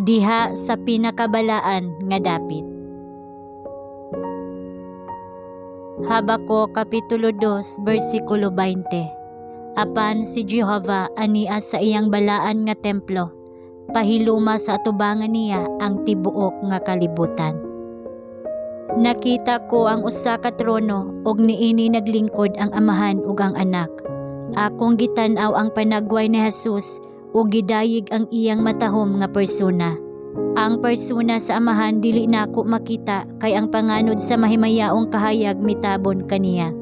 Diha sa pinakabalaan nga dapit. Habakuk Kapitulo 2 bersikulo 20. Apan si Jehova ania sa iyang balaan nga templo, pahiluma sa atubangan niya ang tibuok nga kalibutan. Nakita ko ang usa ka trono ug niini naglingkod ang Amahan ug ang Anak. Akong gitan-aw ang panagway ni Jesus ug gidayeg ang iyang matahom nga persona. Ang persona sa Amahan dili nako makita kay ang panganod sa mahimayaong kahayag mitabon kaniya.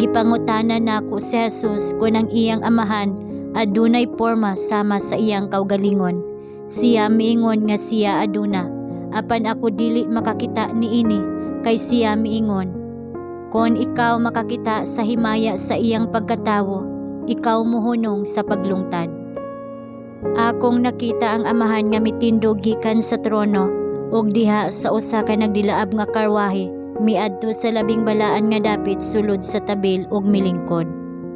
Gipangutana nako si Jesus kon ang iyang Amahan adunay porma sama sa iyang kaugalingon. Siya miingon nga siya aduna, apan ako dili makakita niini kay siya miingon, "Kon ikaw makakita sa himaya sa iyang pagkatawo, ikaw mohunong sa paglungtad." Akong nakita ang Amahan nga mitindog gikan sa trono ug diha sa usa ka nagdilaab nga karwahe miadto sa labing balaan nga dapit sulod sa tabil ug milingkod.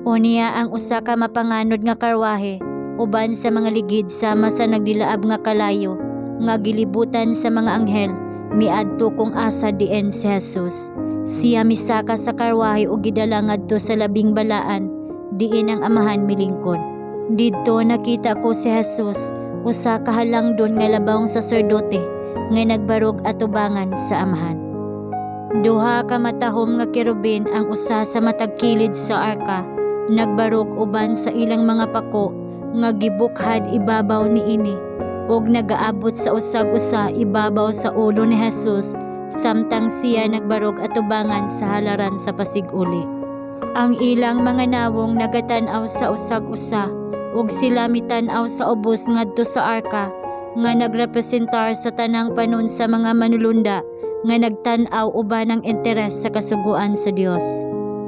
Unya ang usa ka mapanganod nga karwahe uban sa mga ligid sama sa nagdilaab nga kalayo nga gilibutan sa mga anghel miadto kung asa diin si Jesus. Siya misaka sa karwahe ug gidala ngadto sa labing balaan diin ang Amahan milingkod. Didto nakita ko si Jesus, usa ka halangdon nga labawng saserdote nga nagbarog atubangan sa Amahan. Duha ka matahom nga kerubin ang usa sa matag kilid sa arka, nagbarog uban sa ilang mga pako nga gibukhad ibabaw niini ug nagaabot sa usag usa ibabaw sa ulo ni Jesus samtang siya nagbarog atubangan sa halaran sa pasig-uli. Ang ilang mga nawong nagatan-aw sa usag usa ug sila mitan-aw sa ubos ngadto sa arka nga nagrepresentar sa tanang panon sa mga manulunda nga nagtan-aw uban ang interes sa kasuguan sa Dios.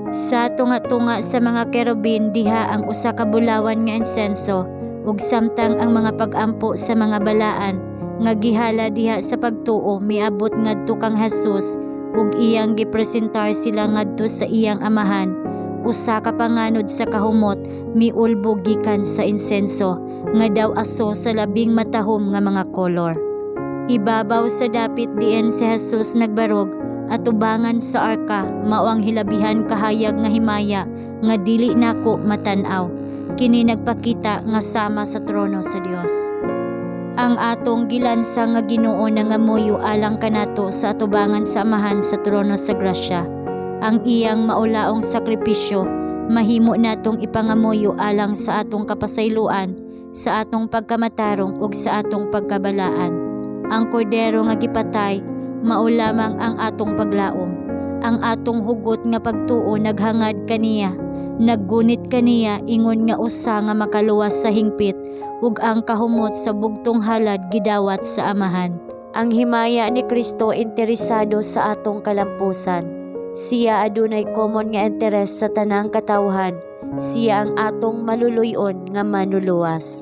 Sa tunga-tunga sa mga kerubin diha ang usa ka bulawan nga insenso ug samtang ang mga pag-ampo sa mga balaan nga gihala diha sa pagtuo miabot ngadto kang Jesus ug iyang gipresentar sila ngadto sa iyang Amahan, usa ka panganod sa kahumot miulbog gikan sa insenso nga daw aso sa labing matahom nga mga kolor. Ibabaw sa dapit diin si Jesus nagbarog atubangan sa arka mao ang hilabihan kahayag nga himaya nga dili nako matan-aw. Kini nagpakita nga sama sa trono sa Dios. Ang atong gilansang nga Ginoo nangamuyo alang kanato sa atubangan sa Amahan sa trono sa grasya. Ang iyang maulaong sakripisyo mahimo natong ipangamuyo alang sa atong kapasayloan, sa atong pagkamatarong ug sa atong pagkabalaan. Ang kordero nga gipatay mao lamang ang atong paglaom. Ang atong hugot nga pagtuo naghangad kaniya, naggunit kaniya ingon nga usa nga makaluwas sa hingpit ug ang kahumot sa bugtong halad gidawat sa Amahan. Ang himaya ni Kristo interesado sa atong kalampusan. Siya adunay common nga interes sa tanang katawhan. Siya ang atong maluluy-on nga manluluwas.